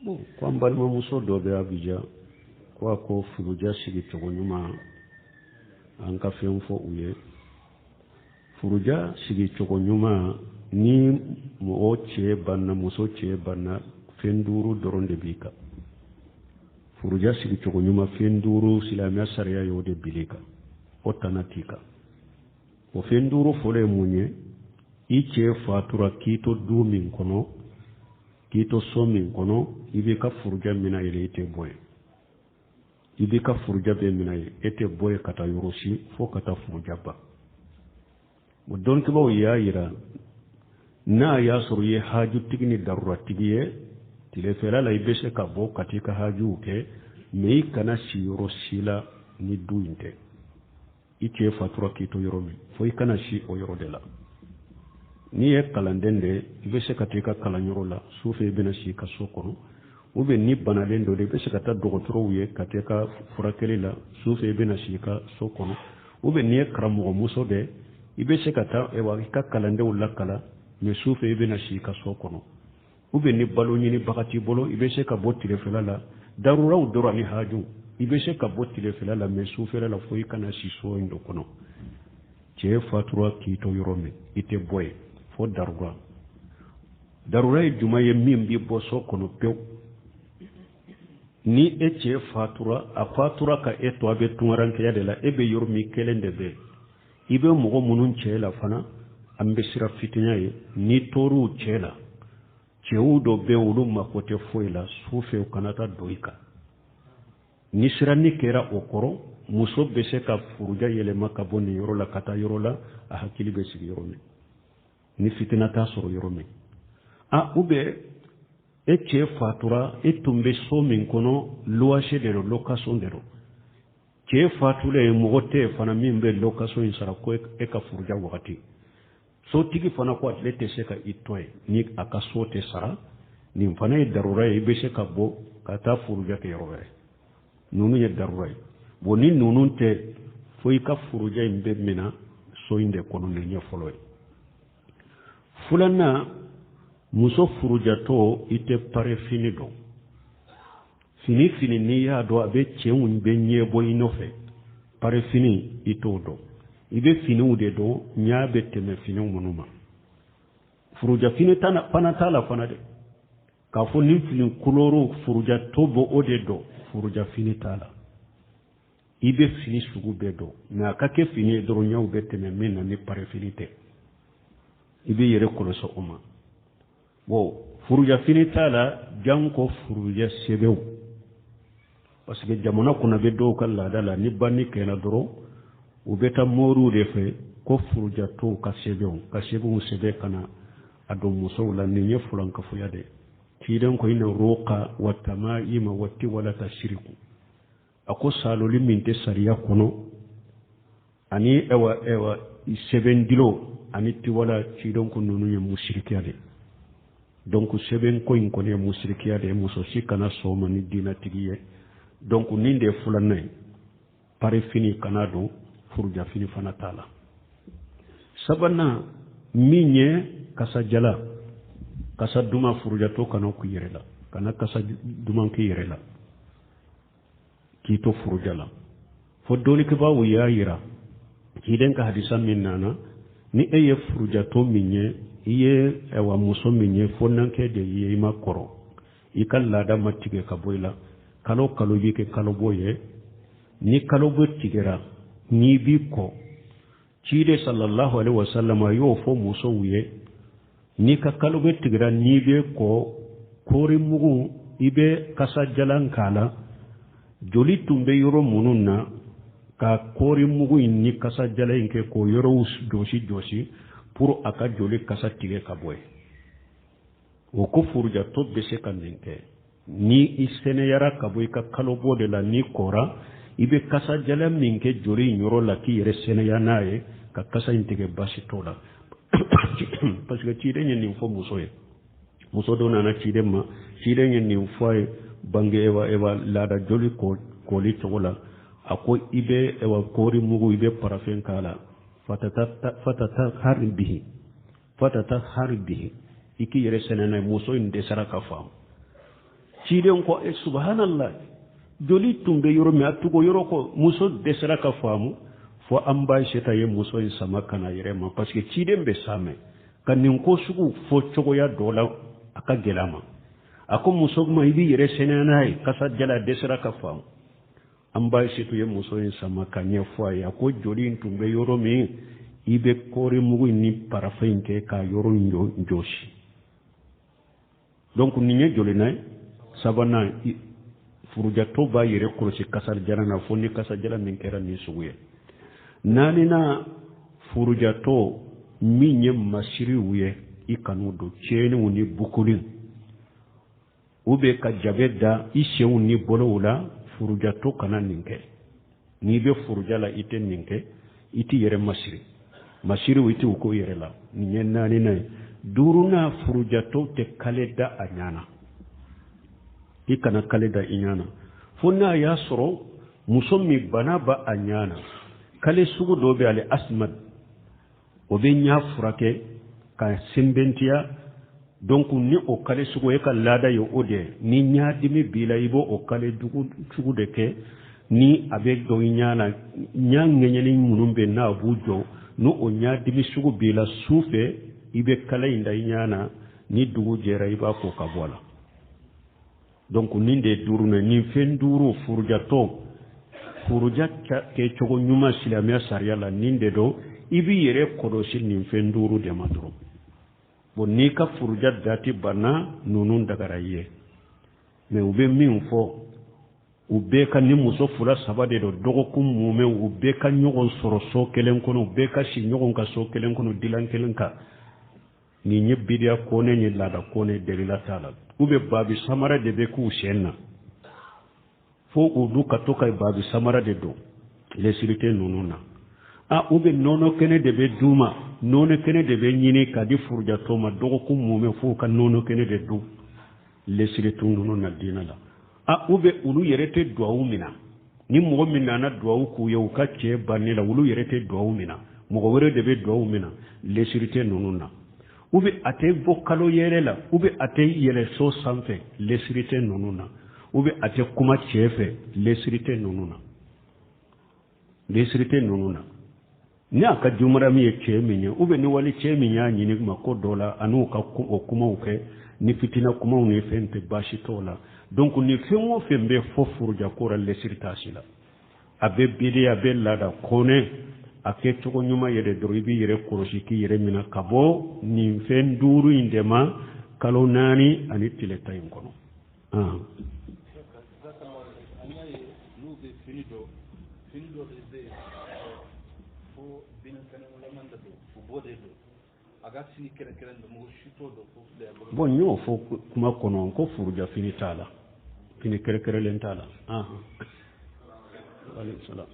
Bon, ko an balimamuso dɔ bɛ Abijan, ko a ko furuja sigi cogo ɲuman, an ka fɛn fɔ u ye. Furuja sigi cogo ɲuman, ni mɔgɔ cɛ banna, muso cɛ banna, fɛn duuru dɔrɔn de b'i kan. Furuja sigi cogo ɲuman fɛn duuru, silamɛya sariya y'o de bil'i kan, o tana t'i kan. O fɛn duuru fɔlɔ ye mun ye? I cɛ fatura k'i to du min kɔnɔ, k'i to so min kɔnɔ, i b'i ka furuja minɛ yen, i tɛ bɔ yen. I b'i ka furuja bɛɛ minɛ yen, e tɛ bɔ yen ka taa yɔrɔ si fo ka taa furuja ban. O dɔnkibaw y'a yira, n'a y'a sɔrɔ i ye hajutigi ni daruratigi ye, tilefɛla la i bɛ se ka bɔ ka t'i ka hajuw kɛ, mais i kana si yɔrɔ si la ni du in tɛ. I cɛ fatura k'i to yɔrɔ min, fo i kana si o yɔrɔ de la. N'i ye kalanden de ye, i bɛ se ka taa i ka kalanyɔrɔ la, su fɛ i bɛna si i ka so kɔnɔ. Ou bien ni banalen dɔ de, i bɛ se ka taa dɔgɔtɔrɔw ye ka taa i ka furakɛli la, su fɛ i bɛna si i ka so kɔnɔ. Ou bien n'i ye karamɔgɔmuso de ye, i bɛ se ka taa i ka kalandenw lakalan, mais su fɛ i bɛna si i ka so kɔnɔ. Ou bien ni balo ɲinibaga t'i bolo, i bɛ se ka bɔ tilefɛla la, daruraw dɔrɔn ani haju, i bɛ se ka bɔ tilefɛla la, mais sufɛla la fo i kana si so in dɔ kɔnɔ. Cɛ fatura k'i to yɔrɔ min, i tɛ bɔ yen fo darura. Darura ye jumɛn ye? Min b'i bɔ so kɔnɔ pewu. Ni e cɛ fatura, a fatura ka e to a bɛ tunkarankeya de la, e bɛ yɔrɔ min kelen de bɛ i bɛ mɔgɔ minnu cɛ la fana, an bɛ siran fitinya ye. N'i tor'u cɛ la, cɛw dɔ bɛ olu mako tɛ foyi la, su fɛ u kana taa don i kan. Ni siranni kɛra o kɔrɔ, muso bɛ se ka furuja yɛlɛma ka bɔ nin yɔrɔ la ka taa yɔrɔ la, a hakili bɛ sigi yɔrɔ min, ni fitina t'a sɔrɔ yɔrɔ min. A ou bien e cɛ fatura, e tun bɛ so min kɔnɔ, luwase de don, location de don. Cɛ fatulen, mɔgɔ tɛ yen fana min bɛ location in sara ko e ka furuja wagati. Sotigi fana ko ale tɛ se ka i to yen ni a ka so tɛ sara. Nin fana ye darura ye, i bɛ se ka bɔ ka taa furuja kɛ yɔrɔ wɛrɛ. Ninnu ye darura ye. Bon, ni ninnu tɛ, fo i ka furuja in bɛ minɛ so in de kɔnɔ. Nin ye fɔlɔ ye. Filanan, muso furujatɔ, i tɛ pare fini don. Fini fini n'i y'a dɔn a bɛ cɛw bɛ ɲɛ bɔ i nɔfɛ, pare fini i t'o dɔn. I bɛ finiw de dɔn ɲɛ bɛ tɛmɛ finiw minnu ma. Furujafini fana t'a la fana dɛ, k'a fɔ nin fini kulɔriw furujatɔ bɔ o de dɔn, furujafini t'a la. I bɛ fini sugu bɛɛ dɔn, mais a ka kɛ fini ye dɔrɔn ɲɛw bɛ tɛmɛ min na, ni pare fini tɛ, i b'i yɛrɛ kɔlɔsi o ma. Bon, furujafini t'a la, janko furuja sɛbɛnw, parce que jamana kɔnɔ bɛ dɔw ka laada la, ni banni kɛra dɔrɔn u bɛ taa moriw de fɛ ko furujatɔw ka sɛbɛnw, ka sɛbɛnw sɛbɛn ka na a don musow la. Nin ye fulankafoya de ye. Ciden ko inna ruqa wa tamaima wa tiwalata shiriku. A ko saloli min tɛ sariya kɔnɔ ani ɛwa ɛwa sɛbɛn dilo ani tiwala, ciden ko ninnu ye musirikiya de. Donc sɛbɛn ko in kɔni ye musirikiya de ye, muso si kana sɔn ma ni diinatigi ye. Donc nin de ye filanan ye, pare fini kana don, furujafini fana t'a la. Sabanan min ye kasajala, kasa duman, furujatɔ kana k'i yɛrɛ la, kana kasa duman k'i yɛrɛ la k'i to furuja la. Fo dɔnnikɛbaaw y'a yira ciden ka hadisa min nana, ni e ye furujatɔ min ye, i ye ɛwa muso min ye, fo nankɛ de ye, i ma kɔrɔ, i ka laada ma tigɛ ka bɔ i la, kalo kalo b'i kɛ kalobɔ ye. Ni kalobɔ tigɛra, n'i b'i kɔ, ciden sallallahu alaihi wasallam a y'o fɔ musow ye, n'i ka kalobɔ tigɛra, n'i bɛ kɔ, kɔɔri mugu i bɛ kasa jalan k'a la, joli tun bɛ yɔrɔ minnu na, ka kɔɔri mugu in ni kasa jalan in kɛ k'o yɔrɔw jɔsi jɔsi pour a ka joli kasa tigɛ ka bɔ yen. O ko furujatɔ bɛ se ka nin kɛ. Ni i sɛnɛyara ka bɔ i ka kalobɔ de la, n'i kɔra, i bɛ kasa jalan min kɛ joli in yɔrɔ la k'i yɛrɛ sɛnɛya n'a ye, ka kasa in tigɛ, baasi t'o la, parce que ciden ye nin fɔ muso ye. Muso dɔ nana ciden ma, ciden ye nin fɔ a ye bange ewa ewa laada joli kɔli cogo la. A ko i bɛ ewa kɔɔri mugu, i bɛ parafɛn k'a la, fatata hari bihi, fatata hari bihi. I k'i yɛrɛ sɛnɛ n'a ye. Muso in dɛsɛra ka faamu. Ciden ko e subhanallah, joli tun bɛ yɔrɔ min, a tugu yɔrɔ kɔ. Muso dɛsɛra ka faamu fo an ba Ayisata ye muso in sama ka na yɛrɛ ma, parce que ciden bɛ saamɛ ka nin ko sugu fɔ cogoya dɔ la, a ka gɛlɛn a ma. A ko muso ma, i b'i yɛrɛ sɛnɛ n'a ye, kasa jala. Dɛsɛra ka faamu. An ba Ayisatu ye muso in sama ka ɲɛfɔ a ye. A ko joli in tun bɛ yɔrɔ min, i bɛ kɔɔri mugu in ni parafin in kɛ k'a yɔrɔ in jɔsi. Donc nin ye jolina ye? Sabanan, furujatɔ b'a yɛrɛ kɔlɔsi kasajalan na, fo ni kasajalan min kɛra nin sugu ye. Naaninan, furujatɔ min ye masiriw ye, i kan'u don, cɛniw ni bukuli u bɛ ka jabe da i senw ni bolow la. Furujatɔ kana nin kɛ. N'i bɛ furuja la, i tɛ nin kɛ, i t'i yɛrɛ masiri, masiriw i t'u ko yɛrɛ la. Nin ye naaninan ye. Duurunan, furujatɔ tɛ kale da a ɲɛ na. I kana kale da i ɲɛ na, fo n'a y'a sɔrɔ muso min bana b'a a ɲɛ na. Kale sugu dɔ bɛ ale asima, o bɛ ɲɛ furakɛ ka sɛnbɛntiya. Donc ni o kale sugu e ka laada ye o de ye, ni ɲadimi b'i la, i b'o o kale sugu de kɛ. Ni a bɛ dɔn i ɲɛ na, ɲa ŋɛɲɛni minnu bɛ n'a b'u jɔ, n'o o ɲadimi sugu b'i la, su fɛ i bɛ kala in da i ɲɛ na, ni dugu jɛra, i b'a ko ka bɔ a la. Donc nin de ye duurunan. Nin fɛn duuru, furujatɔ furuja kɛcogo ɲuman silamɛya sariya la, nin de don. I b'i yɛrɛ kɔlɔsi nin fɛn duuru de ma dɔrɔn. Bon, n'i ka furuja dati banna, ninnu dagara i ye. Mais u bɛ min fɔ, u bɛɛ ka ni muso fila saba de don, dɔgɔkun mumɛ u bɛɛ ka ɲɔgɔn sɔrɔ so kelen kɔnɔ, u bɛɛ ka si ɲɔgɔn ka so kelen kɔnɔ, dilan kelen kan, nin ye bidiya kɔnɛ ni laada kɔnɛ, delila t'a la. U bɛ babi samara de bɛ k'u sen na, fo olu ka to ka babi samara de don, lesiri tɛ ninnu na. A u bɛ nɔnɔ kɛnɛ de bɛ d'u ma, nɔnɔ kɛnɛ de bɛ ɲini ka di furujatɔ ma, dɔgɔkun mumɛ f'u ka nɔnɔ kɛnɛ de dun, lesiri tɛ ninnu na diinɛ la. A u bɛ olu yɛrɛ tɛ duwawu minɛ. Ni mɔgɔ min nana duwawu k'u ye u ka cɛ banni la, olu yɛrɛ tɛ duwawu minɛ, mɔgɔ wɛrɛ de bɛ duwawu minɛ, lesiri tɛ ninnu na. U bɛ a tɛ bɔ kalo yɛrɛ la, u bɛ a tɛ yɛlɛ so sanfɛ, lesiri tɛ ninnu na. U bɛ a tɛ kuma cɛ fɛ, lesiri tɛ ninnu na, lesiri tɛ ninnu na. Ni a ka jumara min ye cɛ min ye, u bɛ ni wali cɛ min y'a ɲini ma ko dɔ la, a n'u ka o kumaw kɛ, ni fitina kumaw ni fɛn tɛ, baasi t'o la. Donc ni fɛn o fɛn bɛ fɔ furuja ko la, lesiri t'a si la. A bɛ bidi, a bɛ laada kɔnɛ. A kɛ cogo ɲuman yɛrɛ dɔrɔn, i b'i yɛrɛ kɔlɔsi k'i yɛrɛ minɛ ka bɔ nin fɛn duuru in de ma kalo 4 ani tile 10 in kɔnɔ. N'u bɛ fini dɔ, fini dɔ de bɛ yen fo binkɛnɛlama de don, u b'o de don, a ka fini kɛrɛnkɛrɛn don, mɔgɔ si t'o dɔn fo. Bon, n y'o fɔ kuma kɔnɔ ko furuja fini t'a la, fini kɛrɛnkɛrɛnlen t'a la. Alayhi salam.